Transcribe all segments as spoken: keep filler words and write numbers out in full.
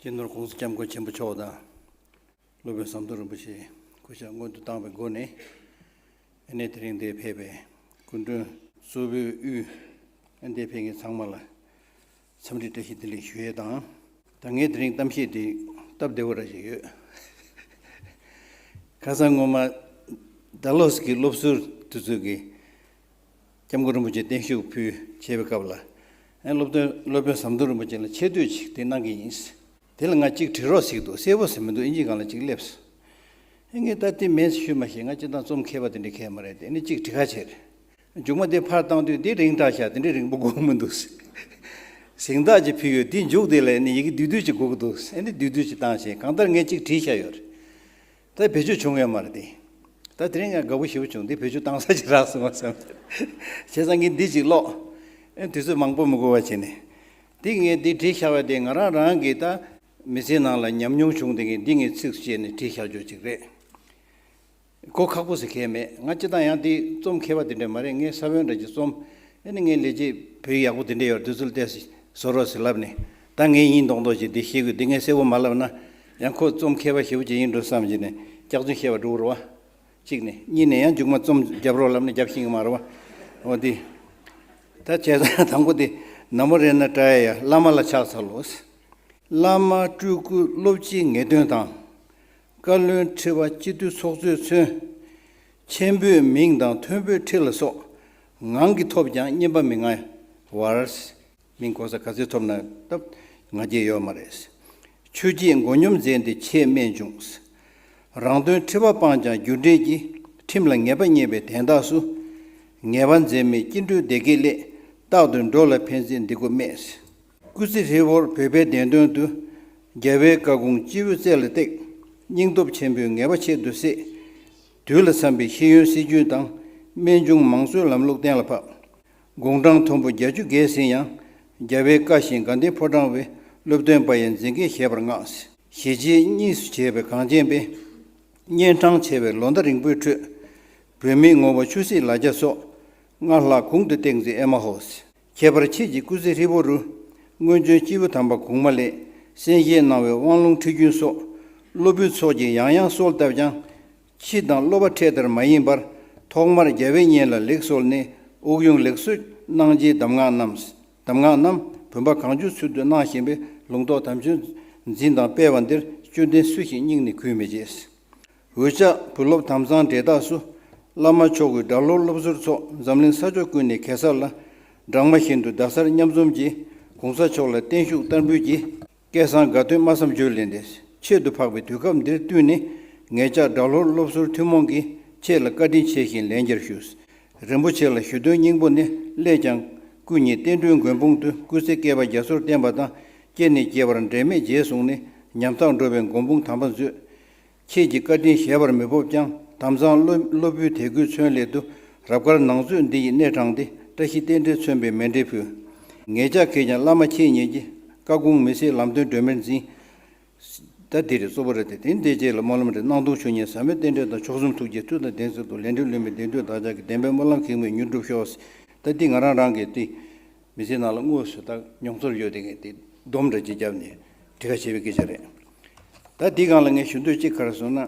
སྤྱི་ནོར་༸གོང་ས་༸སྐྱབས་མགོན་ཆེན་པོ་མཆོག་དང་། སློབ་དཔོན་ཟམ་གདོང་རིན་པོ་ཆེ་སྐུ་ཕྱྭ་སྔོན་དུ་བཏང་བའི་སྒོ་ནས། ཨ་ནི་དེ་རིང་འདིར་ཕེབས་པའི་སྐུ་མགྲོན་གཙོ་བོའི་དབུས་ཨ་ནི་འདིར་ཕེབས་མཁན་ཚང་མ་ལ་འཚམས་འདྲི་བཀྲ་ཤིས་བདེ་ལེགས་ཞུ་ཡས་དང་། ད་ངས་དེ་རིང་གཏམ་བཤད་འདི་སྟབས་བདེ་བོ་ར་ཞིག་ཡོད། ཁ་སང་སྔོན་མ་ཌལ་ལོས་ཀྱི་སློབ་ཟུར་དེ་ཚོ་གིས་སྐྱབས་མགོན་རིན་པོ་ཆེ་བརྟན་བཞུགས་ཕུལ་བྱས་པའི་སྐབས་ལ། ཨ་ནི་སློབ་སྟོན་སློབ་དཔོན་ཟམ་གདོང་རིན་པོ་ཆེ་ལ་ཆེ་བསྟོད་ཅིག་དེ་གནང་གི་ཡིན། དེ་ལ་ང་གཅིག་བྲིས་རོགས་ཟེར་གྱི་འདུག་གསལ་པོ་ཟེར་མི་འདུག་ཨིན་ཇི་སྒང་ལ་གཅིག་སླེབས་སོང་། ཨེ་ངས་ད་དེ་མེད་ཞུས་མ་ཤེས། ང་སྤྱིར་བཏང་རྩོམ་མཁས་པ་དེ་འདྲ་མཁས་མ་རེད་དེ། ཨ་ནི་གཅིག་བྲིས་ཁ་བྱས་རེད། མཇུག་མ་དེ་ཕར་བཏང་དུས་དེ་རིང་དྲགས་ཤག་དེ་འདྲའི་རིང་པོ་དགོས་མི་འདུག་གཟེངས་རྟགས་ཅིག་ཕུལ་ཡོད། དེ་མཇུག་དེ་ལ་ཨ་ནི་ཡི་གེ་བསྡུས་བསྡུས་ཅིག་དགོས་ཀྱི་འདུག་ཨ་ནི་བསྡུས་བསྡུས་ཅིག་བཏང་བྱས། གང་ལྟར་ངས་གཅིག་བྲིས་བཞག་ཡོད་རེད། ད་བེད་སྤྱོད་བྱུང་ཡོད་མ་རེད་དེ། ད་དེ་རིང་ང་དགའ་པོ་ཞེ་པོ་བྱུང་། འདི་བེད་སྤྱོད་བཏང་ས་ཅིག་རག་སོང་བ་བསམ། བྱས་ཙང་ངས་འདི་ཅིག་ཀློག་ཨེ་དུས་ཚོད་མང་པོ་མི་འགོར་བ་བྱས་ནས། འདི་ངས་འདི་བྲིས་བཞག་པ་དེ་ང་རང་རང་གིས་ད་མི་ཚེའི་ནང་ལ་ཉམས་མྱོང་བྱུང་དེ་ངས་འདི་ངས་ཚིགས་བཅད་ནས་བྲིས་བཞག་རྒྱུ་ཅིག་རེད། གོ་ཁག་པོ་ཟེར་མཁན་མེད། ང་སྤྱིར་བཏང་ཡང་འདི་རྩོམ་མཁས་པ་དེ་འདྲ་མ་རེད། ངས་ས་བོན་འདྲ་ཅིག་རྩོམ། ཨེ་ནི་ངའི་ལས་བྱེད་བོད་ཡིག་ཡག་པོ་དེ་འདྲ་ཡོད་རེད། དེ་ཚོ་ལ་བལྟས་བཟོ་རོགས་ཟེར་ལབ་ནས། ད་ངས་ཡིན་མདོག་མདོག་བྱས་འདི་བཤད་དགོས། འདི་ངས་གསལ་པོ་མ་ལབ་ན་ཡང་ཁོ་རྩོམ་མཁས་པ་ཞེ་པོ་ཅིག་ཡིན་འགྲོ་བསམ་བྱས་ནས་སྐྱག་རྫུན་བཤད་པ་འགྲོ་གི་རེད་བ། གཅིག་ནས། གཉིས་ནས་ཡང་མཇུག་མ་རྩོམ་རྒྱབ་རོགས་ལབ་ན་རྒྱབ་ཤེས་ཀྱི་མ་རེད་བ། འོ་འདི། ད་བྱས་ཙང་དང་པོ་འདི། ན་མོ་རཏྣ་ཏྲ་ཡ། བླ་མ་ལ་ཕྱག་འཚལ་ལོ། བླ་མ་སྤྲུལ་སྐུ་སློབ་སྤྱིའི་ངེས་དོན་དང་། བཀའ་བློན་ཁྲི་པ་སྤྱི་འཐུས་ཚོགས་གཙོས་མཚོན། ཆེན་པོའི་མིང་དང་མཐོན་པོའི་ཁྲི་ལ་སོགས། ངང་གིས་ཐོབ་ཀྱང་བསྙེན་པ་མི་མངའ་བར། མིང་གོ་ས་ག་ཚོད་ཐོབ་ན་སྟབས་ང་རྒྱལ་ཡོད་མ་རེད། ཆོས་བརྒྱད་མགོ་སྙོམས་མཛད་འདི་ཆེས་རྨད་བྱུང་། རང་དོན་ཁྲི་པ་སྤངས་ཀྱང་རྒྱུ་འབྲས་ཀྱི། ཁྲིམས་ལ་ངེས་པ་རྙེད་པའི་དན་རྟགས་སུ། ངེས་པ་འཛིན་མེད་སྐྱེ་འགྲོའི་བདེ་སྐྱིད་སླད། རྟག་ཏུ་འགྲོ་ལ་ཕན་ཚུན་འདི་སྒོ་སྨྲས། སྐུ་ཚེ་ཧྲིལ་པོར་བོད་པའི་བདེན་དོན་དུ། རྒྱལ་བའི་བཀའ་དགོངས་སྤྱི་བོའི་རྩེ་ལ་བཏེགས། སྙིང་སྟོབས་ཆེན་པོས་ངེས་པ་ཆེད་དུ་བསྲེས། དུས་ལ་བསམ་པའི་ཤེས་ཡོན་སྲིད་ཇུས་དང་། རྨད་བྱུང་མང་གཙོའི་ལམ་ལུགས་གཏན་ལ་ཕབ། དགུང་གྲངས་མཐོན་པོ་བརྒྱད་ཅུ་བརྒལ་ཟིན་ཡང་། རྒྱལ་བའི་བཀའ་བཞིན་དགའ་ལྡན་ཕོ་བྲང་བའི། སློབ་སྟོན་པ་ཡི་མཛེས་སྐྱེས་བཞད་པར་མངགས། ཞི་བྱེད་གཉིས་སུ་བྱས་པའི་གངས་ཅན་པའི། གཉན་འཕྲང་ཆེ་བའི་ལོ་ཟླ་རིང་པོའི་ཁྲོད། བོད་མིའི་ངོ་བོ་ཆུ་སྲིན་ལ་རྒྱ་སོགས། སྔར་ལྷག་གོང་དུ་བཏེགས་མཛད་ཨེ་མ་ཧོ། ཁྱད་པར་ཁྱེད་ཀྱི་སྐུ་ཚེ་ཧྲིལ་པོ་རུ། སྔོན་བྱོན་སྐྱེས་བུ་དམ་པ་གོང་མ་ལས། གསན་བཞེས་གནང་བའི་དབང་ལུང་ཁྲིད་རྒྱུན་སོགས། སློབ་བུའི་ཚོགས་ཀྱིས་ཡང་ཡང་གསོལ་བཏབ་ཀྱང་། ཕྱི་དང་སློབ་པ་འཕྲད་ལྟར་མ་ཡིན་པར། ཐོག་མར་རྒྱལ་བའི་སྙན་ལ་ལེགས་གསོལ་ནས། དབུགས་དབྱུང་ལེགས་གསོལ་གནང་རྗེས་གདམས་ངག་རྣམས། གདམས་ངག་རྣམས་བུམ་པ་གང་བྱོའི་ཚུལ་དུ་གནང་བཞིན་པའི་ལུང་རྟོགས་དམ་ཆོས་འཛིན་དང་སྤེལ་བ་འདིར་བཅོལ་ལྡན་སུ་ཞིག་སྙིང་ནས་གུས་མི་བྱེད། འུ་ཅག་བུ་སློབ་དམ་གཙང་གྲལ་དག་སུ། བླ་མ་མཆོག་གི་སྦྲ་ལོར་སློབ་ཟུར་ཚོགས་འཛམ་གླིང་ས་ཕྱོགས་ཀུན་ནས་གེ་སར་ལ། སྦྲང་མ་བཞིན་དུ་ཟླ་གསར་མཉམ་འཛོམས་ཀྱིས། གོང་ས་མཆོག་ལ་བརྟན་བཞུགས་བསྟར་འབུལ་གྱིས། སྐལ་བཟང་དགའ་སྟོན་སྨྲ་བསམ་བརྗོད་ལེན་ཏེ། ཆེད་དུ་འཕགས་པའི་དུས་སྐབས་འདིར་བསྟུན་ནས། ངེད་ཅག་སྦྲ་ལོར་སློབ་ཟུར་ཐུན་མོང་གིས་ཁྱེད་ལ་བཀའ་དྲིན་ཆེ་ཞིང་ལན་བརྒྱར་ཞུ། རིན་པོ་ཆེ་ལ་ཞུ་དོན་སྙིང་པོ་ནི། སླད་ཀྱང་སྐུ་ཉིད་བསྟན་འགྲོའི་མགོན་དཔུང་དུ་སྐུ་ཚེ་བསྐལ་པ་རྒྱ་མཚོར་བརྟན་པ་དང་། སྐྱེ་ནས་སྐྱེ་བར་འབྲལ་མེད་རྗེས་བཟུང་ནས། ཉམ་ཐག་འགྲོ་བའི་མགོན་དཔུང་དམ་པ་མཛོད། ཁྱེད་ཀྱི་བཀའ་དྲིན་གཞལ་བར་མི་ཕོབ་ཀྱང་། དམ་གཙང་སློབ་སློབ་བུའི་དད་གུས་མཚོན་སླད་དུ། རབ་དཀར་ནང་མཛོད་འདི་ཡི་སྣེ་དྲངས་ཏེ། བཀྲ་ཤིས་རྟེན་འབྲེལ་མཚོན་པའི་མཎྜལ་ཕུལ། ངེད་ཅག་གིས་ཀྱང་བླ་མ་ཁྱེད་ཉིད་ཀྱི་བཀའ་དགོངས་མི་ཟད་ལམ་སྟོན་སྒྲོན་མེར་འཛིན། ད་འདི་རེད་གཙོ་བོ་རེད་དེ། དེ་འདི་རྗེས་ལ་སྨོན་ལམ་རེ་གནང་། སྟོང་ཆོས་ཉིད་ཟབ་མོའི་རྟེན་འབྲེལ་དང་། མཆོག་གསུམ་ཐུགས་རྗེའི་མཐུ་དང་ལྡན་ཚུལ་དུ། ལས་འབྲས་ལྷུན་མའི་བདེན་དོན་བདག་ཅག་གི། བདེན་པའི་སྨོན་ལམ་གེགས་མེད་མྱུར་འགྲུབ་ཤོག། ད་འདི་ང་རང་རང་གིས་དེ་མི་ཚེ་ནང་ལ་དངོས་སུ་ད་མྱོང་ཚོར་ཡོད་དེ། ངས་དེ་སྡོམ་འདྲ་ཅིག་བརྒྱབ་ནས་བྲིས་ཁ་བྱས་པའི་སྐད་ཆ་རེད། ད་འདི་སྒང་ལ་ངས་ཞུ་འདོད་གཅིག་ག་རེ་ཟེར་ན།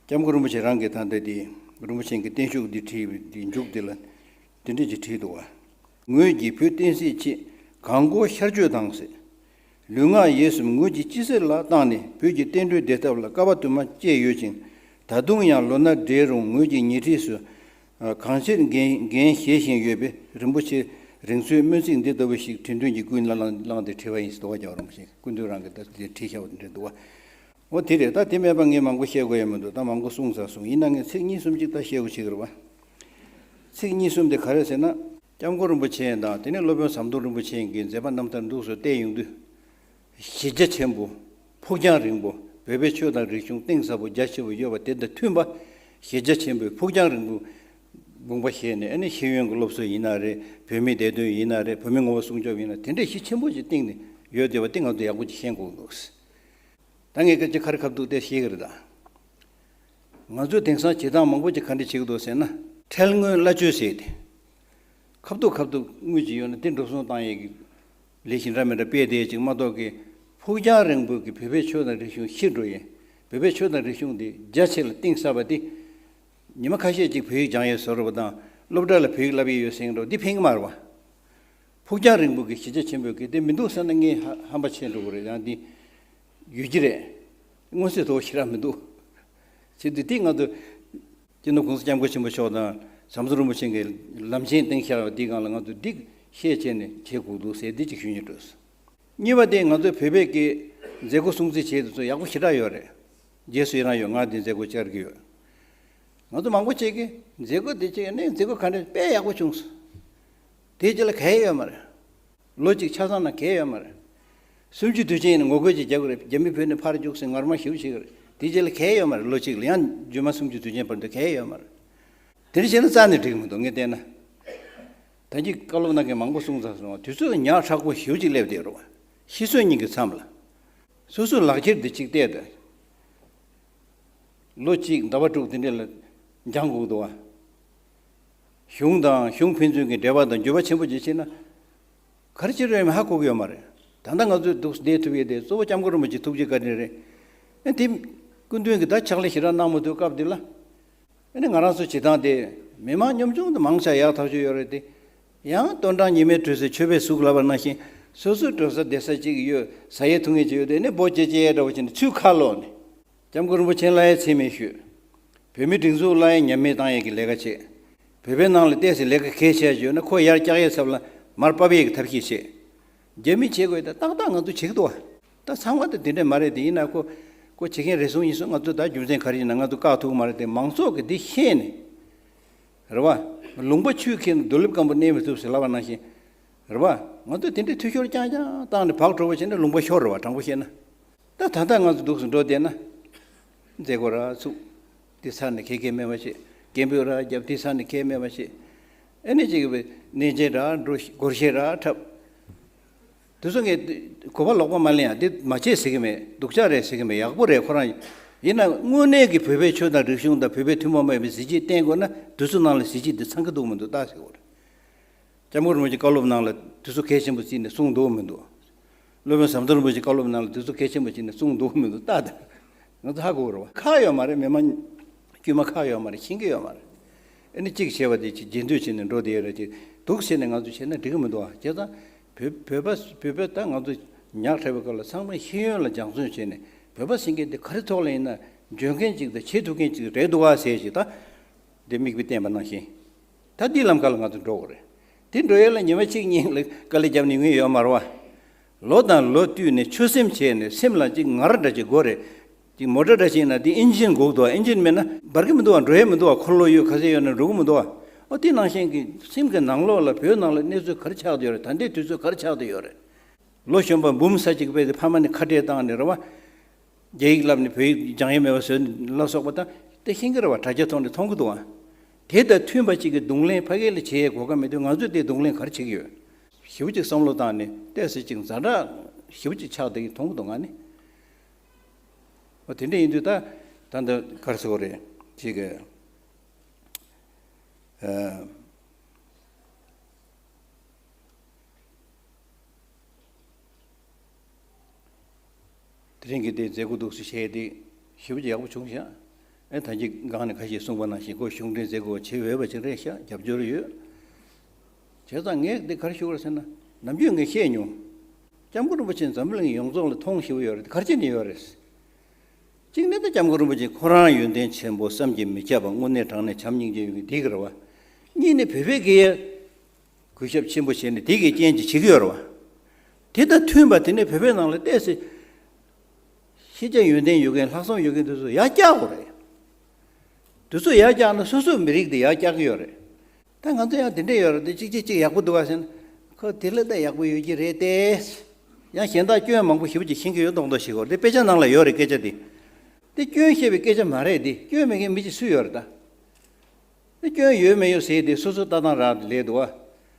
སྐྱབས་མགོན་རིན་པོ་ཆེ་རང་གིས་ད་ལྟ་དེ་རིན་པོ་ཆེ་གི་བརྟན་བཞུགས་འདི་བྲིས་པའི་འདི་མཇུག་འདི་ལ་འདི་འདྲ་ཅིག་བྲིས་འདུག་བ། ངོས་ཀྱིས་བོད་བསྟན་སྲིད་ཆེད་གང་དགོས་ཤར་བསྐྱོད་དང་ཟེར། ལུས་ངག་ཡིད་གསུམ་ངོས་ཀྱིས་ཅི་ཟེར་ལ་བཏང་ནས། བོད་ཀྱི་བསྟན་འགྲོའི་བདེ་ཐབས་ལ་དཀའ་བ་དུ་མ་སྤྱད་ཡོད་ཅིང་། ད་དུང་ཡང་ལོ་ན་བགྲེས་རུང་ངོས་ཀྱི་ཉེ་འཁྲིས་སུ་གང་ཆེར་འགན་འགན་བཞེས་བཞིན་ཡོད་པས། རིན་པོ་ཆེ་རིང་འཚོའི་སྨོན་ཚིག་འདི་ལྟ་བུ་ཞིག་དྲན་རྟེན་གྱི་སྐུ་ལ་བླངས་བླངས་ཏེ་བྲིས་པ་ཡིན་ཟེར་འདུག་བ། རྒྱལ་བ་རིན་པོ་ཆེ་སྐུ་མདུན་རང་གིས་ད་དེ་བྲིས་བཞག་པ་དེ་འདྲ་འདུག་བ། འོ་དེ་རེད། ད་དེ་མེད་པ་ངས་མང་པོ་བཤད་དགོས་ཡ་མི་འདུག་ད་མང་པོ་གསུངས་ཚར་སོང་། ཡིན་ན་ངས་ཚིག་གཉིས་གསུམ་ཅིག་ད་བཤད་དགོས་བྱེད་ཀྱི་རེད་བ། ཚིག་གཉིས་གསུམ་དེ་ག་རེ་ཟེར་ན། སྐྱབས་མགོན་རིན་པོ་ཆེ་དང་དེ་ནས་སློབ་དཔོན་ཟམ་གདོང་རིན་པོ་ཆེ་གི་མཛད་པ་རྣམ་ཐར་འདུག་སེ་བལྟས་ཡོང་དུས། གཞི་རྒྱ་ཆེན་པོ། ཕུགས་རྒྱང་རིང་པོ། བོད་པའི་ཆོས་དང་རིག་གཞུང་གཏིང་ཟབ་པོ་རྒྱ་ཆེ་བོ་ཡོད་པ་དེ་དང་མཐུན་པ། གཞི་རྒྱ་ཆེན་པོའི་ཕུགས་རྒྱང་རིང་པོ་དགོངས་པ་བཞེས་ནས། ཨ་ནི་ཤེས་ཡོན་གྱི་སློབ་གསོ་ཡིན་ན་རེད། བོད་མིའི་བདེ་དོན་ཡིན་ན་རེད། བོད་མིའི་ངོ་བོ་སྲུང་སྐྱོབ་ཡིན་ན། དེ་འདྲའི་གཞི་ཆེན་པོ་ཞིག་བཏིང་ནས་ཡོད་བསྡད་པ་དེ་ང་ཚོས་ཡག་པོ་ཅིག་ཤེས་དགོས་འདུག་ད་ངས་སྐད་ཆ་ཁ་རི་ཁ་ཐུག་དེ་བཤད་ཀྱི་རེད་ད། ང་ཚོས་དེང་སང་བྱེད་སྟངས་མང་པོ་ཅིག་ག་འདྲ་བྱེད་ཀྱི་འདུག་ཟེར་ན། ཁྲལ་དངུལ་གླ་སྤྱོད་ཟེར་ཏེ། ཁ་ཐུག་ཁ་ཐུག་དངུལ་ཅིག་ཡོད་ན་དེ་འགྲོ་སོང་བཏང་ཡས་ཀྱི་ལས་གཞི་འདྲ་མི་འདྲ་སྤེལ་བསྡད་ཅིག་མ་གཏོགས་ཀྱི། ཕུགས་རྒྱང་རིང་པོ་གི་བོད་པའི་ཆོས་དང་རིག་གཞུང་ཤི་འགྲོ་ཡིན། བོད་པའི་ཆོས་དང་རིག་གཞུང་འདི་རྒྱ་ཆེ་ལ་གཏིང་ཟབ་པ་འདི། ཉི་མ་ཁ་ཤས་ཅིག་བོད་ཡིག་སྦྱང་ཡས་བཟོ་འདྲ་པོ་དང་སློབ་གྲྭ་ལ་བོད་ཡིག་བསླབ་ཡས་ཡོད་ཟེར་འགྲོ་འདི་ཕན་གི་མ་རེད་པ། ཕུགས་རྒྱང་རིང་པོ་གི་གཞི་རྒྱ་ཆེན་པོ་གི་དེ་མི་འདུག་ཟེར་ན་ངས་ཧ་ཧམ་པ་བྱས་འགྲོ་གི་རེད། ཡང་འདི་ཡོད་ཀྱི་རེད། མངོན་གསལ་དོད་པོ་ཞེ་དྲག་མི་འདུག་བྱེད་དུས་དེ་ང་ཚོ་སྤྱི་ནོར་༸གོང་ས་༸སྐྱབས་མགོན་ཆེན་པོ་མཆོག་དང་ཟམ་གདོང་རིན་པོ་ཆེ་གིས་ལམ་ཆེན་བཏིང་བཞག་པ་འདི་སྒང་ལ་ང་ཚོ་འདི་ཤེས་བྱས་ནས་བྱེད་དགོས་འདུག་ཟེར་འདི་གཅིག་ཞུ་སྙིང་འདོད། གཉིས་པ་དེ་ང་ཚོའི་བོད་པའི་གི་མཛད་སྒོ་སྲུང་བརྩི་བྱེད་དུས་ཚོ་ཡག་པོ་ཞེ་དྲག་ཡོད་རེད། རྗེས་སུ་ཡི་རང་ཡོད། ང་འདི་མཛད་སྒོ་བཅར་གྱི་ཡོད། ང་ཚོ་མང་པོ་ཅིག་གིས་མཛད་སྒོ་འདི་བྱས་ནས་མཛད་སྒོ་ག་འདྲ་དཔེ་ཡག་པོ་བྱུང་སོང་། དེའི་རྗེས་ལ་གལ་ཡོད་མ་རེད། ལོ་གཅིག་ཆ་ཚང་ན་གལ་ཡོད་མ་རེད། གསུམ་བཅུའི་དུས་ཆེན་ཡིན་ན་ངོ་རྒོལ་ཅིག་རྒྱག་གི་རེད། རྒྱ་མི་བོད་ནས་ཕར་རྒྱུགས་ཟེར་ངར་མ་ཞེ་པོ་བྱེད་ཀྱི་རེད། དེའི་རྗེས་ལ་གལ་ཡོད་མ་རེད། ལོ་གཅིག་ལ་ཡང་རྒྱུ་མ་གསུམ་བཅུའི་དུས་ཆེན་བར་དུ་གལ་ཡོད་མ་རེད། དེ་འདྲ་བྱས་ན་རྩ་ནས་འགྲིག་གི་མི་འདུག་ངས་བལྟས་ན། ད་གིན་བཀའ་སློབ་གནང་མཁན་མང་པོ་གསུངས་ཚར་སོང་བ། དུས་ཚོད་ཉག་ཕྲ་པོ་ཞེ་པོ་ཅིག་སླེབས་བསྡད་རེད་པ། ཤི་གསོན་གཉིས་ཀྱི་མཚམས་ལ། སོ་སོའི་ལག་འཁྱེར་འདི་གཅིག་བལྟས་ཏེ། ལོ་གཅིག་ཟླ་བ་དྲུག་དེ་འདྲ་ལ་འགྱངས་དགོས་འདུག་བ། གཞུང་དང་གཞུང་ཕན་ཚུན་གྱི་འབྲེལ་བ་དང་འགྱུར་བ་ཆེན་པོ་ཅིག་ཕྱིན་ན། ག་རེ་བྱེད་རོགས་ཡིན་མིན་ཧ་གོ་གི་ཡོད་མ་རེད། ད་ལྟ་ང་ཚོས་འདུག་བསྡད་ཐུབ་ཡས་དེ་གཙོ་བོ་༸སྐྱབས་མགོན་རིན་པོ་ཆེ་ཐུགས་རྗེ་བཀའ་དྲིན་རེད། ཨ་དེ་སྐུ་མདུན་གྱིས་ད་ཕྱག་ལས་ཞེ་དྲག་གནང་མ་ཐུབ་སྐབས་འདི་ལ། ཨ་ནི་ང་རང་ཚོ་བྱེད་སྟངས་དེ་མི་མང་ཉམ་ཆུང་དུ་མང་ཆེ་ཡག་ཐག་ཆོད་ཡོད་རེད་དེ། ཡང་སྟོན་གྲངས་ཉི་མའི་དུས་སུ་མཆོད་པའི་གཟུགས་ལབ་པ་ནང་བཞིན་སོ་སོའི་འགྲོ་ས་བསྡད་ས་གཅིག་ཡོད། ཟ་ཡས་འཐུང་ཡས་ཅིག་ཡོད་དེ་ནི་སྦོ་ཅེ་ཅེ་འདྲ་བོ་བྱས་ནས་ཚུར་ཁ་ལོག་ནས། སྐྱབས་མགོན་རིན་པོ་ཆེ་ལ་ཡང་མཚན་སྨད་ཞུས། བོད་མིའི་སྒྲིག་འཛུགས་ལ་ཡང་ཉམས་སྨད་བཏང་ཡས་ཀྱི་ལས་ཀ་བྱེད། བོད་པའི་ནང་ལ་ཏོག་ཙམ་ལས་ཀ་གལ་ཆེ་ཞིག་ཡོད་ན་ཁོ་ཡར་བཀྱག་ཡས་ཚབ་ལ་མར་ཕབ་ཡས་ཀྱི་ཐབས་ཤེས་བྱེད། རྒྱ་མིས་བྱེད་དགོས་ད་ཏག་ཏག་ང་ཚོ་བྱེད་ཀྱི་འདུག་བ། ད་ཚང་མ་ད་དེ་འདྲས་མ་རེད་དེ། ཡིན་ན་ཁོ་ཁོ་བྱེད་མཁན་རེད་སོང་ཡིན་སོང་། ང་ཚོ་ད་རྒྱུ་མཚན་ག་རེ་ཡིན་ན་ང་ཚོ་བཀག་ཐུབ་ཀྱི་མ་རེད་དེ། མང་ཚོགས་ཀྱིས་འདི་ཤེས་ནས། རེད་བ། ལུང་པ་ཆུས་ཁྱེར་ནས་རྡོ་ལེབ་སྐམ་པོ་གནས་མི་ཐུབ་ཟེར་ལབ་པ་ནང་བཞིན། རེད་བ། ང་ཚོས་དེ་འདྲའི་འཐུས་ཤོར་རྐྱང་རྐྱང་བཏང་ནས་བག་གྲོ་བོ་བྱས་ན་ལུང་པ་ཤོར་རེད་བ། དྲང་པོ་བཤད་ན། ད་ད་ལྟ་ང་ཚོ་འདུག་སེ་འགྲོ་བསྡད་ན། མཛད་སྒོ་ར་ཚུགས། དེ་ཚར་ནས་ཁེ་ཁེ་མེད་པ་བྱེད། སྐད་འབོད་ར་རྒྱབ། དེ་ཚར་ནས་ཁེ་མེད་པ་བྱེད། ཨ་ནི་ཅིག་གི་གནས་མཇལ་ར་འགྲོ། སྒོར་གཞས་ར་འཁྲབ། དེ་ཚོ་ངས་གོ་བ་ལོག་པ་མ་ལེན་ཡ། འདི་མ་བྱེད་ཟེར་གི་མེད། སྡུག་ཅག་རེད་ཟེར་གི་མེད། ཡག་པོ་རེད་ཁོ་རང་། ཡིན་ན་དངོས་གནས་ཀྱི་བོད་པའི་ཆོས་དང་རིག་གཞུང་དང་བོད་པའི་ཐུན་མོང་མ་ཡིན་པའི་གཟི་བརྗིད་བསྟན་དགོས་ན་དེ་ཚོ་ནང་ལ་གཟི་བརྗིད་འདི་ཚང་གི་འདུག་མི་འདུག་ལྟ་ཟེར་གི་རེད། སྐྱབས་མགོན་རིན་པོ་ཆེ་བཀའ་སློབ་ནང་ལ་དེ་ཚོ་གལ་ཆེན་པོ་བརྩིས་ནས་གསུངས་འདུག་མི་འདུག་སློབ་དཔོན་ཟམ་གདོང་རིན་པོ་ཆེ་བཀའ་སློབ་ནང་ལ་དེ་ཚོ་གལ་ཆེན་པོ་བརྩིས་ནས་གསུངས་འདུག་མི་འདུག་ལྟ་དང་། ང་ཚོ་ཧ་གོ་རེད་བ། ཁག་ཡོད་མ་རེད། མི་མང་དཀྱུས་མ་ཁག་ཡོད་མ་རེད། ཤེས་ཀྱི་ཡོད་མ་རེད། ཨ་ནི་གཅིག་བྱས་པ་དེ་གཅིག་རྗེས་ཟློས་བྱས་ནས་འགྲོ་བསྡད་ཡོད་རེད། ཅིག་འདུག་བྱས་ནས་ང་ཚོ་བྱས་ན་འགྲིག་གི་མི་འདུག་བ། བྱས་ཙང་བོད་བོད་པ་བོད་པ་ད་ང་ཚོ་ཉག་ཕྲ་བའི་སྐབས་ལ་ཚང་མས་ཤེས་ཡོན་ལ་སྦྱང་བརྩོན་བྱས་ནས་བོད་པ་ཟེར་མཁན་དེ་ག་རེ་ཐོག་ལ་ཡིན་ན་འཇོན་མཁན་ཅིག་དང་བྱེད་ཐུབ་མཁན་ཅིག་རེད་འདུག་བ་ཟེར་ཞིག་ད། འདི་མིག་དཔེ་བསྟན་པ་ནང་བཞིན། ད་འདི་ལམ་ཁ་ལ་ང་ཚོ་འགྲོ་དགོས་རེད། དེ་འགྲོ་ཡས་ལ་ཉི་མ་གཅིག་གཉིས་ལ་དཀའ་ལས་བརྒྱབ་ནས་ཡོང་ཡས་ཡོད་མ་རེད་བ། ལོ་དང་ལོ་བསྟུད་ནས་ཆོད་སེམས་བྱས་ནས་སེམས་ལ་གཅིག་ངར་འདྲ་ཅིག་དགོས་རེད། གཅིག་མོ་ཊ་འདྲ་ཞིག་ཡིན་ན་དེ་ཨིན་ཇིན་དགོས་འདུག་ཨིན་ཇིན་མེད་ན་འབར་གི་མི་འདུག་བ། འགྲོ་ཡས་མི་འདུག་བ། འཁོར་ལོ་ཡོད་ག་ཚད་ཡོད་ན་འགྲོ་གི་མི་འདུག་བ། ཨོ་དེ་ནང་བཞིན་གྱི་སེམས་ཀྱི་ནང་ལོགས་ལ་བོད་ནང་ལ་གནས་ཚུལ་ག་རེ་ཆགས་བསྡད་ཡོད་རེད། ད་ལྟའི་དུས་ཚོད་ག་རེ་ཆགས་བསྡད་ཡོད་རེད། ལོ་གཞོན་པ་འབུམ་ས་གཅིག་སྤེལ་ཏེ་ཕ་མ་ནས་ཁ་བྲལ་བཏང་ནས་རེད་བ། རྒྱ་ཡིག་བསླབས་ནས་བོད་ཡིག་སྦྱང་ཡས་མེད་པ་བཟོས་ལ་སོགས་པ་དང་དེ་ཤེས་ཀྱི་རེད་བ། དྲ་རྒྱ་ཐོག་ནས་མཐོང་གི་འདུག་བ། དེ་དང་མཐུན་པ་གཅིག་གི་གདོང་ལེན་ཕ་གི་ལ་བྱེད་ཡས་གོ་སྐབས་མེད་དུས་ང་ཚོས་དེ་གདོང་ལེན་ག་རེ་བྱེད་ཀྱི་ཡོད། ཞེ་པོ་ཅིག་བསམ་བློ་བཏང་ནས་ཏོག་ཙམ་ཅིག་ཛ་དྲག་ཞེ་པོ་ཅིག་ཆགས་བསྡད་ཀྱི་མཐོང་གི་འདུག་ང་ནི། འོ་དེ་འདྲ་ཡིན་དུས་ད་ད་འདི་ག་རེ་ཟེར་དགོས་རེད་ཅིག་གི། ཨ། དེ་རིང་གི་དེ་མཛད་སྒོ་འདུག་སེ་བྱས་ཏེ་ཞེ་པོ་ཅིག་ཡག་པོ་བྱུང་ཤག་ཨེ་ད་གིན་སྒང་ནས་ཁ་ཤས་གསུངས་པ་ནང་བཞིན་ཁོ་གཞུང་འབྲེལ་མཛད་སྒོ་བྱེད་འོས་པ་ཅིག་རེད་ཤག་རྒྱབ་སྐྱོར་ཡོད། བྱས་ཙང་ངས་འདི་ག་རེ་ཞུ་དགོས་རེད་ཟེར་ན། ནམ་རྒྱུན་ངས་བཤད་མྱོང་། སྐྱབས་མགོན་རིན་པོ་ཆེ་འཛམ་བུ་གླིང་ཡོངས་རྫོགས་ལ་མཐོང་ཞེ་པོ་ཡོད་རེད། ག་རེ་བྱས་ནས་ཡོད་རེད། གཅིག་ནས་ད་སྐྱབས་མགོན་རིན་པོ་ཆེ་ཁོ་རང་ཡོན་ཏན་ཆེན་པོ་བསམ་གྱིས་མི་ཁྱབ་པ་དངོས་གནས་དྲང་གནས་བྱམས་སྙིང་རྗེ་ཡོད་མཁན་འདི་ག་རེད་བ། གཉིས་ནས་བོད་པའི་དགེ་གུས་ཞབས་ཆེན་པོ་བྱས་ནས་དེ་གི་རྐྱེན་གྱིས་བྱེད་ཀྱི་ཡོད་རེད་བ། དེ་དང་མཐུན་པ་དེ་ནས་བོད་པའི་ནང་ལ་ཏོག་ཙམ་ཤེས་བྱ་ཡོན་ཏན་ཡོད་མཁན་ལྷག་བསམ་ཡོད་མཁན་དེ་ཚོ་ཡར་བཀྱག་དགོས་རེད། དེ་ཚོ་ཡར་བཀྱག་ན་སོ་སོའི་མི་རིགས་དེ་ཡར་བཀྱག་གི་ཡོད་རེད། ད་ང་ཚོ་ཡང་དེ་འདྲས་ཡོད་རེད་དེ་གཅིག་གཅིག་གཅིག་ཡག་པོ་འདུག་ག་ཟེར་ན། ཁོ་དེ་ལས་ད་ཡག་པོ་ཡོད་ཀྱི་རེད་དེ། ཡང་གཞན་དག་སྐྱོན་མང་པོ་ཞེ་པོ་ཅིག་ཤེས་ཀྱི་ཡོད་མདོག་མདོག་ཞིག་གོ། དེ་དཔེ་ཆ་ནང་ལ་ཡོད་རེད་སྐད་ཆ་དེ། དེ་སྐྱོན་བཤད་པའི་སྐད་ཆ་མ་རེད་དེ། སྐྱོན་མེད་མཁན་མི་གཅིག་སུ་ཡོད་རེད་ད། དེ་སྐྱོན་ཡོད་མེད་ཡོད་ཟེར་དེ་སོ་སོ་ལྟ་སྟངས་རག་ལས་འདུག་བ།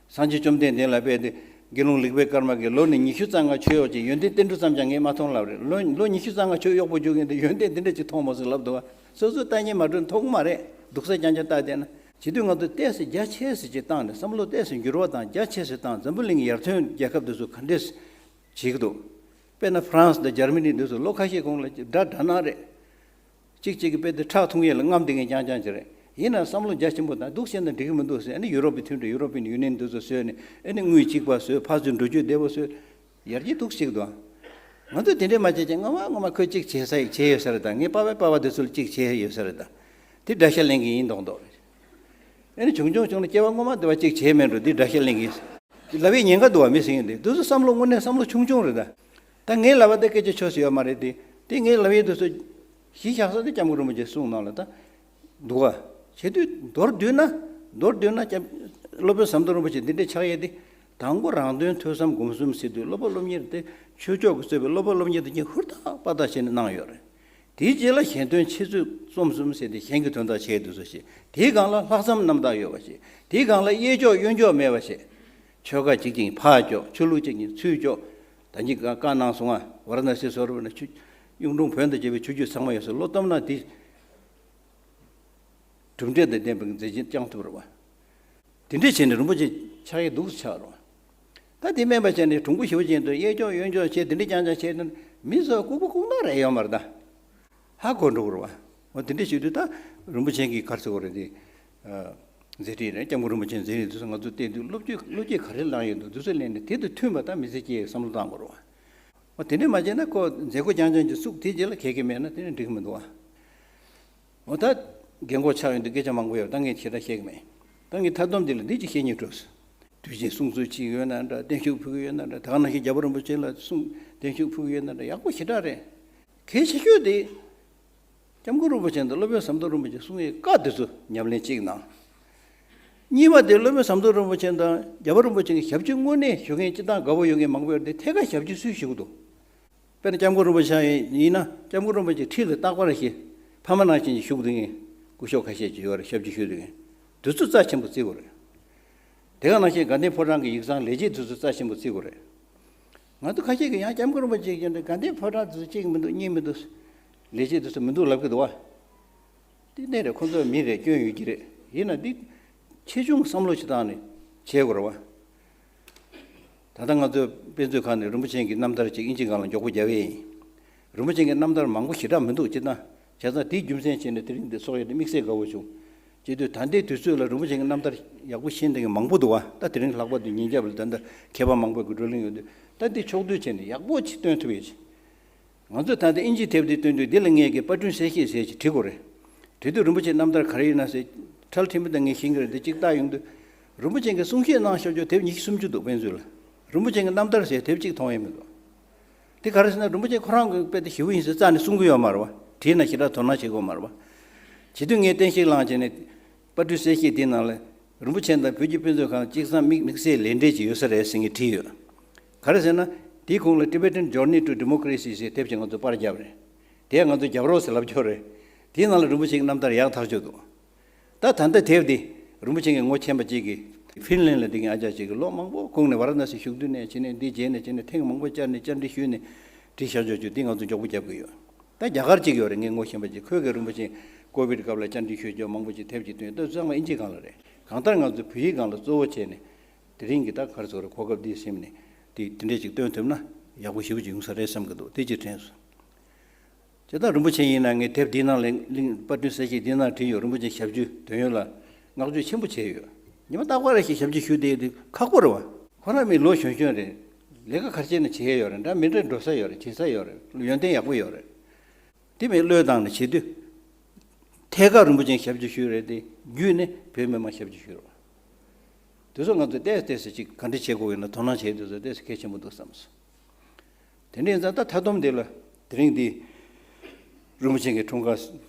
སངས་རྒྱས་བཅོམ་ལྡན་འདས་ལ་དཔེ་དེ་དགེ་སློང་ལེགས་པའི་སྐར་མ་གིས་ལོ་ནི་ཉི་ཤུ་རྩ་ལྔ་ཆོས་གཡོག་བྱས། ཡོན་ཏན་ཏིལ་འབྲུ་ཙམ་ཀྱང་ངས་མ་མཐོང་ལབ་རེད། ལོ་ལོ་ཉི་ཤུ་རྩ་ལྔ་ཆོས་གཡོག་པོ་རྒྱུག་མཁན་དེ་ཡོན་ཏན་དེ་འདྲ་ཅིག་མཐོང་མ་སོང་ལབ་འདུག་བ། སོ་སོའི་ལྟ་ཉན་མ་འགྲོ་མཐོང་གི་མ་རེད། སྡུག་ས་རྐྱང་རྐྱང་ལྟ་བསྡད་ན། བྱེད་དུས་ང་ཚོ་ཏོག་ཙམ་རྒྱ་ཆེ་ཙམ་ཅིག་བཏང་ནས་བསམ་བློ་ཏོག་ཙམ་འགྱུར་བ་བཏང་རྒྱ་ཆེ་ཙམ་བཏང་འཛམ་བུ་གླིང་ཡར་ཐོན་རྒྱལ་ཁབ་དེ་ཚོ་ག་འདྲས་བྱེད་ཀྱི་འདུག་དཔེར་ན་ཧྥ་རན་སི་དང་འཇར་མ་ནི་འདི་ཚོ་ལོ་ཁ་ཤས་གོང་ལ་དགྲ་དགྲ་ནག་རེད། གཅིག་གཅིག་གི་དཔེ་དེ་ཁྲག་འཐུང་ཡས་ལ་རྔམ་བསྡད་མཁན་རྐྱང་རྐྱང་ཅིག་རེད། ཡིན་ན་བསམ་བློ་རྒྱ་ཆེན་པོ་དང་སྡུག་བཤད་ན་འགྲིག་གི་མི་འདུག་ཟེར། ཨ་ནི་ཡུ་རོབ་པའི་མཐུན་གྲོས་ཡུ་རོབ་པའི་ཡུ་ནི་ཡན་འདི་ཚོ་བཟོས་ནས་ཨ་ནི་དངུལ་གཅིག་པ་བཟོས། ཕར་ཚུར་འགྲོ་སྐྱོད་བདེ་པོ་བཟོས། ཡར་རྒྱས་འདུག་ཅིག་འདུག་ང་ཚོས་དེ་འདྲས་མ་བྱས་ཀྱང་སྔོན་མ་སྔོན་མ་ཁོས་གཅིག་བྱས་ས་ཡིན། བྱས་ཡོད་ས་རེད། ད་ངའི་པ་ཕའི་པ་ཕ་དེ་ཚོ་ལ་གཅིག་བྱས་ཡོད་ས་རེད། ད་དེ་དགྲ་ཤ་ལེན་གྱི་ཡིན་མདོག་མདོག་རེད། ཨ་ནི་བྱུང་བྱུང་བྱུང་ན་སྐྱེ་བ་སྔོན་མ་དེ་བ་གཅིག་བྱས་མེད་འགྲོ། དེ་དགྲ་ཤ་ལེན་གྱི་ཡིན། ལབ་ཡས་ཉེན་ཁ་འདུག་བ། མི་ཟེར་མཁན་དེ་དེ་ཚོ་བསམ་བློ་དངོས་གནས་བསམ་བློ་ཆུང་ཆུང་རེད། ད་ད་ངའི་ལབ་པ་དེ་སྐད་ཆ་ཆོས་སུ་ཡོད་མ་རེད་དེ། དེ་ངའི་ལབ་ཡས་དེ་ཚོ་གཞི་བཞག་ས་དེ་སྐྱབས་མགོན་རིན་པོ་ཆེ་གསུང་གནང་ལ་ད་འདུག་བ། བྱེད་དུས་མདོར་བསྡུས་ན། མདོར་བསྡུས་ན་སྐྱབས་སློབ་དཔོན་ཟམ་གདོང་རིན་པོ་ཆེ་འདི་འདྲའི་ཕྱག་ཡས་དེ། དང་པོ་རང་དོན་ཐོས་བསམ་སྒོམ་གསུམ་ཟེར་དུས་སློབ་པ་སློབ་གཉེར་དེ་ཆོས་ཕྱོགས་ཀྱིས་གཙོས་པའི་སློབ་པ་སློབ་གཉེར་དེ་གཉིས་ཧུར་ཐག་པ་ཐག་བྱས་ནས་གནང་ཡོད་རེད། དེའི་རྗེས་ལ་གཞན་དོན་འཆད་རྩོད་རྩོམ་གསུམ་ཟེར་ཏེ་གཞན་གྱི་དོན་དག་བྱས་འདུག་ས་ཞིག་དེའི་སྒང་ལ་ལྷག་བསམ་རྣམ་དག་ཡོད་པ་ཞིག་དེའི་སྒང་ལ་གཡས་ཕྱོགས་གཡོན་ཕྱོགས་མེད་པ་ཞིག་ཆོལ་ཁ་གཅིག་ཅིག་ཕར་ཕྱོགས། ཆོས་ལུགས་གཅིག་ཅིག་ཚུར་ཕྱོགས། ད་གིན་བཀའ་བཀའ་གནང་སོང་ང་། ཝཱ་ར་ཎ་སི་སོགས་ལ་ཆུ་གཡུང་དྲུང་བོན་དང་བཅས་པའི་ཆོས་བརྒྱུད་ཚང་མ་ཡོད་ས། བློ་བཏབ་ན་དེ་གྲུབ་འབྲས་དང་ལྡན་པའི་མཛད་རྗེས་བསྐྱངས་ཐུབ་རེད་བ། དེ་འདྲས་བྱས་ནས་རིན་པོ་ཆེ་ཕྱག་ཡས་འདུག་སེ་ཆགས་རོགས། ད་དེ་སྨན་པ་བྱས་ནས་དྲུང་པོ་ཞེ་པོ་ཅན་དུ་གཡས་ཕྱོགས་གཡོན་ཕྱོགས་བྱས། དེ་འདྲས་རྐྱང་རྐྱང་བྱས་ན་མི་ཚོ་ལྐུགས་པ་ལྐུགས་ནག་རེ་ཡོད་མ་རེད་ད། ཧ་གོ་འགྲོ་གི་རེད་བ། འོ་དེ་འདྲས་བྱེད་དུས་ད་རིན་པོ་ཆེ་གི་ག་རེ་ཟེར་དགོས་རེད་དེ། མཛད་འཕྲིན་རེད། སྐྱབས་མགོན་རིན་པོ་ཆེའི་མཛད་རིམ་དེ་ཚོ་ང་ཚོ་བལྟས་དུས་བློ་སྐྱེད་བློ་སྐྱེད་ག་རེ་བླངས་ཡོད་འདུག་དེ་ཚོ་ལེན་ནས་དེ་དང་མཐུན་པ་ད་མི་ཚེ་སྐྱེལ་བསམ་བློ་བཏང་དགོས་རེད་བ། འོ་དེ་འདྲས་མ་བྱས་ན་ཁོ་མཛད་སྒོ་རྐྱང་རྐྱང་ཅིག་བཙུགས། དེ་རྗེས་ལ་གལ་གལ་མེད་ན་དེ་ནི་འགྲིག་གི་མི་འདུག་བ། འོ་ད་རྒན་གོག་ཆགས་ཡོང་དུས་སྐད་ཆ་མང་པོ་ཡོད། ད་ངས་ཞེ་དྲག་བཤད་གི་མེད། ད་ངས་མཐའ་སྡོམ་འདི་ལ་འདི་ཅིག་བཤད་སྙིང་བྲོ། དུས་ཆེན་སྲུང་བརྩི་བྱེད་ཀྱི་ཡོད་ན་འདྲ། བརྟན་བཞུགས་ཕུལ་གྱི་ཡོད་ན་འདྲ། ད་ག་ནང་བཞིན་རྒྱལ་བ་རིན་པོ་ཆེ་ལ་གསུང་བརྟན་བཞུགས་ཕུལ་གྱི་ཡོད་ན་འདྲ། ཡག་པོ་ཞེ་དྲག་རེད། གལ་ཆེ་ཤོས་དེ། སྐྱབས་མགོན་རིན་པོ་ཆེ་དང་སློབ་དཔོན་ཟམ་གདོང་རིན་པོ་ཆེ་གསུང་ཡས་བཀའ་དེ་ཚོ་ཉམས་ལེན་གཅིག་གནང་། གཉིས་པ་དེ་སློབ་དཔོན་ཟམ་གདོང་རིན་པོ་ཆེ་དང་རྒྱལ་བ་རིན་པོ་ཆེ་གི་ཞབས་ཕྱི་དངོས་གནས་ཞུ་མཁན་སྤྱིར་བཏང་དགའ་པོ་ཡོད་མཁན་མང་པོ་ཡོད་དེ། ཐད་ཀར་ཞབས་ཕྱི་སུས་ཞུ་གི་འདུག་དཔེར་ན་སྐྱབས་མགོན་རིན་པོ་ཆེ་ཡིན་ན་སྐྱབས་མགོན་རིན་པོ་ཆེ་ཁྲི་ལ་རྟག་པར་ཞིག་ཕ་མ་ནང་བཞིན་ཞུགས་བསྡད་མཁན་སྐུ་ཞབས་ཁ་ཤས་ཅིག་ཡོད་རེད། ཞབས་ཕྱི་ཞུས་བསྡད་མཁན་དེ་ཚོ་རྩ་ཆེན་པོ་བརྩི་དགོས་རེད། དེ་ག་ནང་བཞིན་དགའ་ལྡན་ཕོ་བྲང་གི་ཡིག་ཚང་ལས་བྱེད་དེ་ཚོ་རྩ་ཆེན་པོ་བརྩི་དགོས་རེད། ང་ཚོ་ཁ་ཤས་ཀྱིས་ཡང་སྐྱབས་མགོན་རིན་པོ་ཆེ་གིས་ཀྱང་དགའ་ལྡན་ཕོ་བྲང་དེ་ཚོ་གཅིག་མི་འདུག་གཉིས་མི་འདུག་ལས་བྱེད་དེ་ཚོ་མི་འདུག་ལབ་ཀྱི་འདུག་བ། དེ་གནས་རེད། ཁོ་ཚོ་མི་རེད། སྐྱོན་ཡོད་ཀྱི་རེད། ཡིན་ན་འདི་ཆེ་ཆུང་བསམ་བློ་ཞིག་བཏང་ནས་བྱེད་དགོས་རེད་བ། ད་ལྟ་ང་ཚོའི་དཔེ་མཛོད་ཁང་ནས་རིན་པོ་ཆེ་གི་རྣམ་ཐར་ཅིག་ཨིན་ཇི་སྒང་ལ་མགྱོགས་པོ་རྒྱབ་ཡས་ཡིན། རིན་པོ་ཆེ་གི་རྣམ་ཐར་མང་པོ་ཞེ་དྲག་མི་འདུག་སྤྱིར་བཏང་བྱས་ཙང་དེའི་རྒྱུ་མཚན་བྱས་ནས་དེ་རིང་འདི་ཚོགས་ཡས་དེ་དམིགས་བསལ་དགའ་བོ་བྱུང་། བྱེད་དུས་ད་ལྟའི་དུས་ཚོད་ལ་རིན་པོ་ཆེ་གི་རྣམ་ཐར་ཡག་པོ་ཤེས་མཁན་མང་པོ་འདུག་བ། ད་དེ་རིང་ལྷག་པར་དུ་ཉིན་རྒྱབ་ལ་ད་ལྟ་མཁས་པ་མང་པོ་གི་བགྲོ་གླེང་ཡོད་དུས། ད་འདི་ཕྱོགས་བསྡུས་བྱས་ནས་ཡག་པོ་ཅིག་སྟོན་ཐུབ་ཡས་ཅིག་ང་ཚོས་ད་ལྟ་ཨིན་ཇིའི་དེབ་འདི་སྟོན་དུས་འདི་ལ་ངས་ཀྱི་པར་སྐྲུན་གསལ་བཤད་ཟེར་ཅིག་བྲིས་དགོས་རེད། བྲིས་དུས་རིན་པོ་ཆེའི་རྣམ་ཐར་ག་རེ་ཡིན་ན་ཟེར། ཁྲལ་ཁྲིམས་དང་ངས་ཤེས་ཀྱི་རེད། འདི་གཅིག་བལྟ་ཡོང་དུས། རིན་པོ་ཆེ་གིས་གསུང་བཤད་གནང་བཞག་རྒྱུ་དེབ་ཉི་ཤུ་སུམ་ཅུ་འདུག་དཔེ་མཛོད་ལ། རིན་པོ་ཆེ་གི་རྣམ་ཐར་ཟེར་དེབ་གཅིག་མཐོང་ཡས་མི་འདུག་དེ་ག་རེ་ཟེར་ན་རིན་པོ་ཆེ་ཁོ་རང་གི་དཔེ་དེ་ཞེ་པོ་ཡིན་ཟེར་རྩ་ནས་གསུང་གི་ཡོད་མ་རེད་བ། བྲིས་ན་ཞེ་དྲག་དོ་སྣང་བྱེད་དགོས་མ་རེད་བ། བྱེད་དུས་ངས་བསྟན་བཤིག་བླངས་བྱས་ནས། པར་སྐྲུན་གསལ་བཤད་དེའི་ནང་ལ། རིན་པོ་ཆེ་དང་བོད་ཀྱི་དཔེ་མཛོད་ཁང་གཅིག་ཚང་དམིགས་དམིགས་བསལ་ལས་འབྲེལ་ཅིག་ཡོད་ས་རེད་ཟེར་ངས་བྲིས་ཡོད། ག་རེ་ཟེར་ན། དེའི་གོང་ལ་Tibetan Journey to Democracy ཟེར་དེབ་ཅིག་ང་ཚོ་པར་བརྒྱབ་རེད། དེ་ཡང་ང་ཚོ་རྒྱབ་རོགས་ཟེར་ལབ་ཆོག་རེད། དེའི་ནང་ལ་རིན་པོ་ཆེ་གི་རྣམ་ཐར་ཡག་ཐག་ཆོད་འདུག་ད་ད་ལྟ་དེབ་འདི་རིན་པོ་ཆེ་གི་ངོ་མཁྱེན་པ་གཅིག་གིས་ཧྥིན་ལན་ལ་བསྡད་མཁན་ཨ་ཅག་ཅིག་གིས་ལོ་མང་པོ་གོང་ནས་ཝཱ་ར་ཎ་སི་བཞུགས་དུས་ནས་བྱས་ནས་འདི་མཇལ་ནས་བྱས་ནས་ཐེངས་མང་པོ་བཅར་ནས་བཅར་འདྲི་ཞུས་ནས་བྲིས་བཞག་ཆོག་ཆོག་འདི་ང་ཚོ་མགྱོགས་པོ་རྒྱབ་གི་ཡོད། ད་རྒྱ་གར་གཅིག་ཡོད་རེད། ངས་ངོ་ཤེས་པ་གཅིག་ཁོས་ཀྱི་རིན་པོ་ཆེ་ཀོ་བིད་སྐབས་ལ་བཅར་འདྲི་ཞུས་རྒྱུ་མང་པོ་ཅིག་དེབ་ཅིག་བཏོན། ད་ཚང་མ་ཨིན་ཇི་སྒང་ལ་རེད། གང་ལྟར་ང་ཚོ་བོད་ཡིག་སྒང་ལ་གཙོ་བོ་བྱས་ནས་དེ་རིང་གི་ད་ག་རེ་ཟེར་དགོས་རེད། གོ་སྐབས་འདི་ཟིན་ནས་དེ་དེ་འདྲས་ཅིག་བཏོན་ཐུབ་ན་ཡག་པོ་ཞེ་པོ་ཅིག་ཡོང་ས་རེད་བསམ་གྱི་འདུག་དེ་ཅིག་དྲན་སོང་། དེ་ལྟར་རིན་པོ་ཆེ་ཡིན་ན་ངས་དེབ་འདིའི་ནང་ལ་གླེང་པར་སྐྲུན་གསལ་བཤད་འདིའི་ནང་བྲིས་ཡོད། རིན་པོ་ཆེ་ཞབས་ཞུ་དོན་ཡོད་ལ་བསྔགས་བརྗོད་ཆེན་པོ་བྱས་ཡོད། ཉི་མ་རྟག་པར་ཞིག་ཞབས་ཕྱི་ཞུ་བསྡད་དེ་ཁག་པོ་རེད་བ། ཁོ་རང་མི་ལོ་གཞོན་གཞོན་རེད། ལས་ཀ་ག་རེ་བྱས་ན་བྱེད་ཡས་ཡོད་རེད། འདྲ་མི་འདྲ་འགྲོ་ས་ཡོད་རེད། བྱེད་ས་ཡོད་རེད། ཡོན་ཏན་ཡག་པོ་ཡོད་རེད། དེ་མིན་བློས་བཏང་ནས་བྱེད་དུས། ཐད་ཀར་རིན་པོ་ཆེ་ཞབས་ཕྱི་ཞུས་རེད་དེ། བརྒྱུད་ནས་བོད་མི་མང་ཞབས་ཕྱི་ཞུས་རེད་བ། དེ་ཚོ་ང་ཚོས་ཏོག་ཙམ་ཏོག་ཙམ་ཅིག་ག་འདྲ་བྱེད་དགོས་ཡོད་ན་དོ་སྣང་བྱེད་དུས་ཚོད་ཏོག་ཙམ་གལ་ཆེན་པོ་འདུག་བསམ་སོང་། དེ་འདྲ་ཡིན་ཙང་ད་མཐའ་སྡོམ་དེ་ལ་དེ་རིང་འདི་རིན་པོ་ཆེ་གི་འཁྲུངས་སྐར་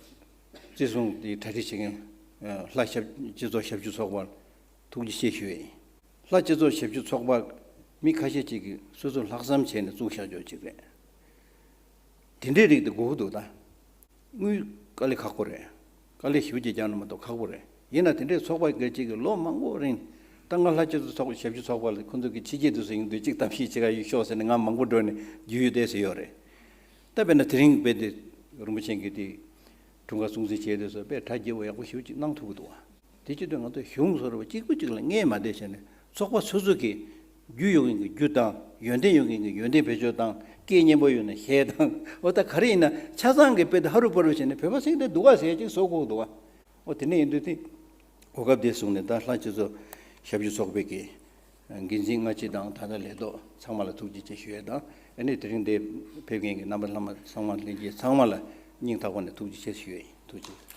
བརྩི་སྲུང་དེ་གྲ་སྒྲིག་བྱེད་མཁན་ལྷ་ཞབས་སྤྱི་ཚོགས་ཞབས་ཞུ་ཚོགས་པར་ཐུགས་རྗེ་ཆེ་ཞུ་ཡས་ཡིན། ལྷ་སྤྱི་ཚོགས་ཞབས་ཞུ་ཚོགས་པ་མི་ཁ་ཤས་ཅིག་གིས་སོ་སོ་ལྷག་བསམ་བྱས་ནས་བཙུགས་བཞག་ཆོག་ཅིག་རེད། དེ་འདྲའི་རིགས་དེ་དགོས་ཀྱི་འདུག་ད། དངུལ་དཀའ་ལས་ཁག་པོ་རེད། དཀའ་ལས་ཞེ་པོ་ཅིག་རྒྱག་ན་མ་གཏོགས་ཁག་པོ་རེད། ཡིན་ན་དེ་འདྲའི་ཚོགས་པ་འགའ་ཅིག་གིས་ལོ་མང་པོ་རིང་། ད་ང་ལྷ་སྤྱི་ཚོགས་ཚོགས་ཞབས་ཞུ་ཚོགས་པ་ལ་ཁོ་ཚོ་གི་ཕྱི་རྒྱལ་དུ་སོང་ཡོང་དུས་གཅིག་གཏམ་བཤད་བྱེད་ག་ཡོད་ཤོག་ཟེར་ནས་ང་མང་པོ་འགྲོ་ནས་རྒྱུས་ཡོད་བསྡད་ཟེར་ཡོད་རེད། ད་དཔེར་ན་དེ་རིང་དཔེ་དེ་རིན་པོ་ཆེ་གི་དེ་འཁྲུངས་སྐར་སྲུང་བརྩི་བྱས་དུས་སུ་དཔེ་གྲ་རྒྱས་པོ་ཡག་པོ་ཞེ་པོ་ཅིག་གནང་ཐུབ་ཀྱི་འདུག་བ། དེ་བྱེད་དུས་ང་ཚོ་གཞུང་བཟོ་འདྲ་བ་གཅིག་པུ་གཅིག་ལ་བརྙས་མ་བསྡད་བྱས་ནས་ཚོགས་པ་སོ་སོ་གིས་ རྒྱུ་ཡོད་མཁན་གྱི་རྒྱུ་དང་། ཡོན་ཏན་ཡོད་མཁན་གྱི་ཡོན་ཏན་བེད་སྤྱོད་དང་། སྐད་སྙན་པོ་ཡོད་ན་གཞས་དང་། འོ་ད་ག་རེ་ཡིན་ན་ཆ་ཚང་གི་དཔེ་དེ་ཧ་རུ་པ་རུ་བྱས་ནས་བོད་པ་ཟེར་དེ་སྡུག་ག་ཟེར་ཅིག་བཟོ་དགོས་འདུག་ག་འོ་དེ་ནས་ཡིན་དུས་དེ་གོ་སྐབས་དེ་བཟུང་ནས། ད་ལྷ་སྤྱི་ཚོགས་ཞབས་ཞུ་ཚོགས་པའི་གི་འགན་འཛིན་སྔ་ཕྱི་དང་། ད་ལྟ་ལས་ཐོག་ཚང་མ་ལ་ཐུགས་རྗེ་ཆེ་ཞུ་ཡས་དང་། ཨ་ནི་དེ་རིང་འདིར་ཕེབས་མཁན་གྱི་རྣམ་པ་ལྷ་མོ་ཚང་མ་ལྷན་རྒྱས་ཚང་མ་ལ་སྙིང་ཐག་པ་ནས་ཐུགས་རྗེ་ཆེ་ཞུ་ཡས་ཡིན། ཐུགས་རྗེ་ཆེ།